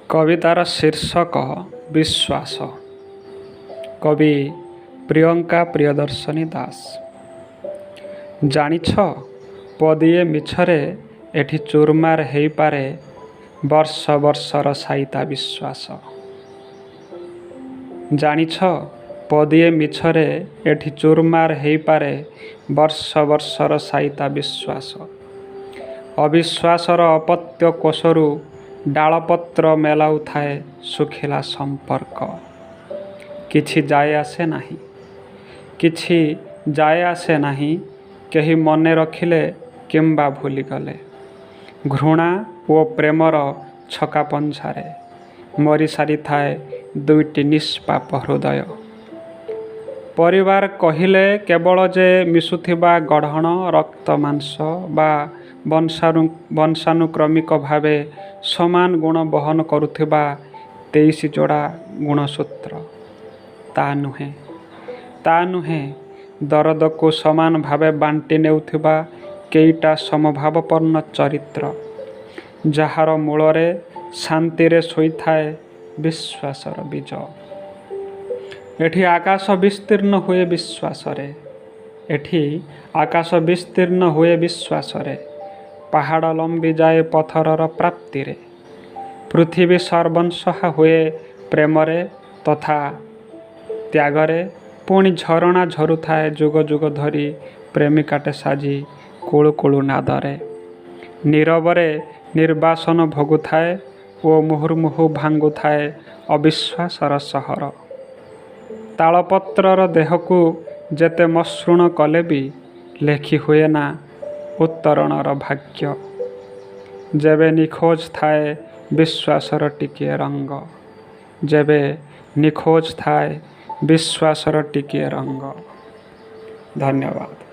କବିତାର ଶୀର୍ଷକ ବିଶ୍ୱାସ। କବି ପ୍ରିୟଙ୍କା ପ୍ରିୟଦର୍ଶିନୀ ଦାସ। ଜାଣିଛ, ପଦିଏ ମିଛରେ ଏଠି ଚୁରମାର ହେଇପାରେ ବର୍ଷ ବର୍ଷର ସାଇତା ବିଶ୍ୱାସ। ଜାଣିଛ, ପଦିଏ ମିଛରେ ଏଠି ଚୁରମାର ହେଇପାରେ ବର୍ଷ ବର୍ଷର ସାଇତା ବିଶ୍ୱାସ। ଅବିଶ୍ୱାସର ଅପତ୍ୟ କୋଷରୁ ଡାଳପତ୍ର ମେଲାଉଥାଏ ଶୁଖିଲା ସମ୍ପର୍କ। କିଛି ଯାଏ ଆସେ ନାହିଁ, କିଛି ଯାଏ ଆସେ ନାହିଁ କେହି ମନେ ରଖିଲେ କିମ୍ବା ଭୁଲିଗଲେ। ଘୃଣା ଓ ପ୍ରେମର ଛକାପଞ୍ଝାରେ ମରିସାରିଥାଏ ଦୁଇଟି ନିଷ୍ପାପ ହୃଦୟ। ପରିବାର କହିଲେ କେବଳ ଯେ ମିଶୁଥିବା ଗଢ଼ଣ, ରକ୍ତ ମାଂସ ବା ବଂଶାନୁକ୍ରମିକ ଭାବେ ସମାନ ଗୁଣ ବହନ କରୁଥିବା 23 ଯୋଡ଼ା ଗୁଣସୂତ୍ର, ତା ନୁହେଁ। ତା ନୁହେଁ। ଦରଦକୁ ସମାନ ଭାବେ ବାଣ୍ଟି ନେଉଥିବା କେଇଟା ସମଭାବାପନ୍ନ ଚରିତ୍ର, ଯାହାର ମୂଳରେ ଶାନ୍ତିରେ ଶୋଇଥାଏ ବିଶ୍ୱାସର ବୀଜ। ଏଠି ଆକାଶ ବିସ୍ତୀର୍ଣ୍ଣ ହୁଏ ବିଶ୍ୱାସରେ। ଏଠି ଆକାଶ ବିସ୍ତୀର୍ଣ୍ଣ ହୁଏ ବିଶ୍ୱାସରେ। ପାହାଡ଼ ଲମ୍ବିଯାଏ ପଥରର ପ୍ରାପ୍ତିରେ। ପୃଥିବୀ ସର୍ବଂସହା ହୁଏ ପ୍ରେମରେ ତଥା ତ୍ୟାଗରେ। ପୁଣି ଝରଣା ଝରୁଥାଏ ଯୁଗ ଯୁଗ ଧରି ପ୍ରେମିକାଟେ ସାଜି କୁଳୁ କୁଳୁ ନାଦରେ। ନୀରବରେ ନିର୍ବାସନ ଭୋଗୁଥାଏ ଓ ମୁହୁର୍ମୁହୁ ଭାଙ୍ଗୁଥାଏ ଅବିଶ୍ୱାସର ସହର। ତାଳପତ୍ରର ଦେହକୁ ଯେତେ ମସୃଣ କଲେ ବି ଲେଖି ହୁଏନା ଉତ୍ତରଣର ଭାଗ୍ୟ, ଯେବେ ନିଖୋଜ ଥାଏ ବିଶ୍ୱାସର ଟିକିଏ ରଙ୍ଗ, ଯେବେ ନିଖୋଜ ଥାଏ ବିଶ୍ୱାସର ଟିକିଏ ରଙ୍ଗ। ଧନ୍ୟବାଦ।